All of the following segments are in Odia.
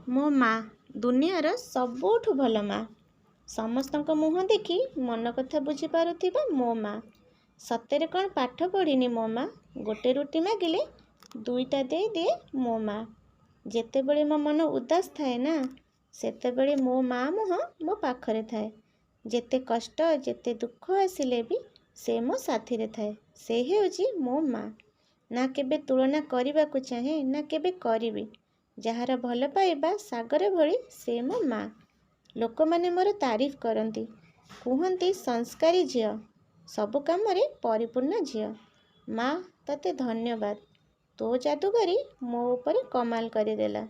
ମୋ ମା ଦୁନିଆର ସବୁଠୁ ଭଲ ମା। ସମସ୍ତଙ୍କ ମୁହଁ ଦେଖି ମନ କଥା ବୁଝିପାରୁଥିବା ମୋ ମା। ସତରେ କ'ଣ ପାଠ ପଢ଼ିନି ମୋ ମା। ଗୋଟେ ରୁଟି ମାଗିଲେ ଦୁଇଟା ଦେଇଦିଏ ମୋ ମା। ଯେତେବେଳେ ମୋ ମନ ଉଦାସ ଥାଏ ନା, ସେତେବେଳେ ମୋ ମା ମୁହଁ ମୋ ପାଖରେ ଥାଏ। ଯେତେ କଷ୍ଟ, ଯେତେ ଦୁଃଖ ଆସିଲେ ବି ସେ ମୋ ସାଥିରେ ଥାଏ। ସେ ହେଉଛି ମୋ ମା। ନା କେବେ ତୁଳନା କରିବାକୁ ଚାହେଁ, ନା କେବେ କରିବି। ଯାହାର ଭଲ ପାଇବା ସାଗର ଭଳି, ସେ ମୋ ମା। ଲୋକମାନେ ମୋର ତାରିଫ କରନ୍ତି, କୁହନ୍ତି ସଂସ୍କାରୀ ଝିଅ, ସବୁ କାମରେ ପରିପୂର୍ଣ୍ଣ ଝିଅ। ମା, ତୋତେ ଧନ୍ୟବାଦ। ତୋ ଯାଦୁଗରୀ ମୋ ଉପରେ କମାଲ କରିଦେଲା।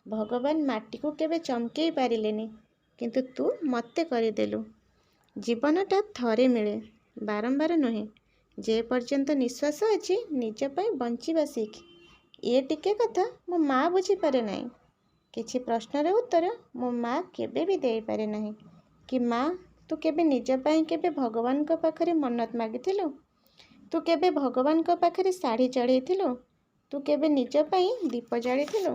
ଭଗବାନ ମାଟିକୁ କେବେ ଚମକେଇ ପାରିଲେନି, କିନ୍ତୁ ତୁ ମୋତେ କରିଦେଲୁ। ଜୀବନଟା ଥରେ ମିଳେ, ବାରମ୍ବାର ନୁହେଁ। ଯେ ପର୍ଯ୍ୟନ୍ତ ନିଶ୍ୱାସ ଅଛି, ନିଜ ପାଇଁ ବଞ୍ଚିବା ଶିଖ। ଏ ଟିକେ କଥା ମୋ ମା ବୁଝିପାରେ ନାହିଁ। କିଛି ପ୍ରଶ୍ନର ଉତ୍ତର ମୋ ମା କେବେ ବି ଦେଇପାରେ ନାହିଁ କି ମା, ତୁ କେବେ ନିଜ ପାଇଁ କେବେ ଭଗବାନଙ୍କ ପାଖରେ ମନ୍ନତ ମାଗିଥିଲୁ? ତୁ କେବେ ଭଗବାନଙ୍କ ପାଖରେ ଶାଢ଼ୀ ଚଢ଼େଇଥିଲୁ? ତୁ କେବେ ନିଜ ପାଇଁ ଦୀପ ଜାଳିଥିଲୁ?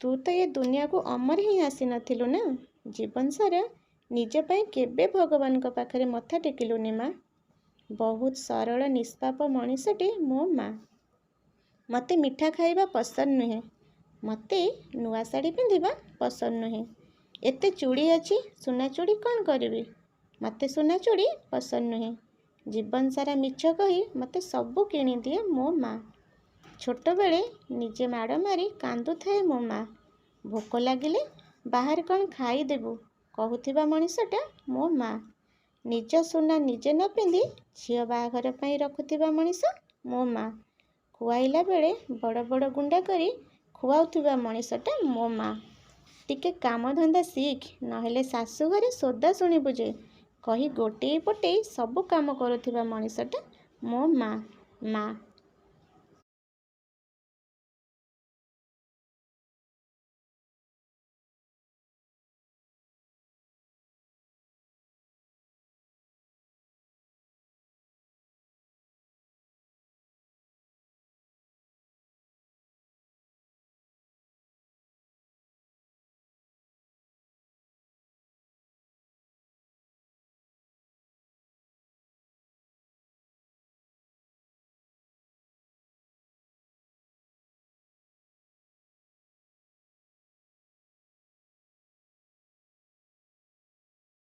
ତୁ ତ ଏ ଦୁନିଆକୁ ଅମର ହିଁ ଆସିନଥିଲୁ ନା। ଜୀବନ ସାରା ନିଜ ପାଇଁ କେବେ ଭଗବାନଙ୍କ ପାଖରେ ମଥା ଟେକିଲୁନି ମା। ବହୁତ ସରଳ ନିଷ୍ପାପ ମଣିଷଟି ମୋ ମା। ମୋତେ ମିଠା ଖାଇବା ପସନ୍ଦ ନୁହେଁ। ମୋତେ ନୂଆ ଶାଢ଼ୀ ପିନ୍ଧିବା ପସନ୍ଦ ନୁହେଁ। ଏତେ ଚୁଡ଼ି ଅଛି, ସୁନା ଚୁଡ଼ି କ'ଣ କରିବି? ମୋତେ ସୁନା ଚୁଡ଼ି ପସନ୍ଦ ନୁହେଁ। ଜୀବନ ସାରା ମିଛ କହି ମୋତେ ସବୁ କିଣିଦିଏ ମୋ ମା। ଛୋଟବେଳେ ନିଜେ ମାଡ଼ ମାରି କାନ୍ଦୁଥାଏ ମୋ ମା। ଭୋକ ଲାଗିଲେ ବାହାରେ କ'ଣ ଖାଇଦେବୁ କହୁଥିବା ମଣିଷଟା ମୋ ମା। ନିଜ ସୁନା ନିଜେ ନ ପିନ୍ଧି ଝିଅ ବାହାଘର ପାଇଁ ରଖୁଥିବା ମଣିଷ ମୋ ମା। ଖୁଆଇଲା ବେଳେ ବଡ଼ ବଡ଼ ଗୁଣ୍ଡା କରି ଖୁଆଉଥିବା ମଣିଷଟା ମୋ ମା। ଟିକେ କାମଧନ୍ଦା ଶିଖ, ନହେଲେ ଶାଶୁଘରେ ସୋଦା ଶୁଣିବୁ ଯେ କହି ଗୋଟେଇ ପଟେଇ ସବୁ କାମ କରୁଥିବା ମଣିଷଟା ମୋ ମା। ମା,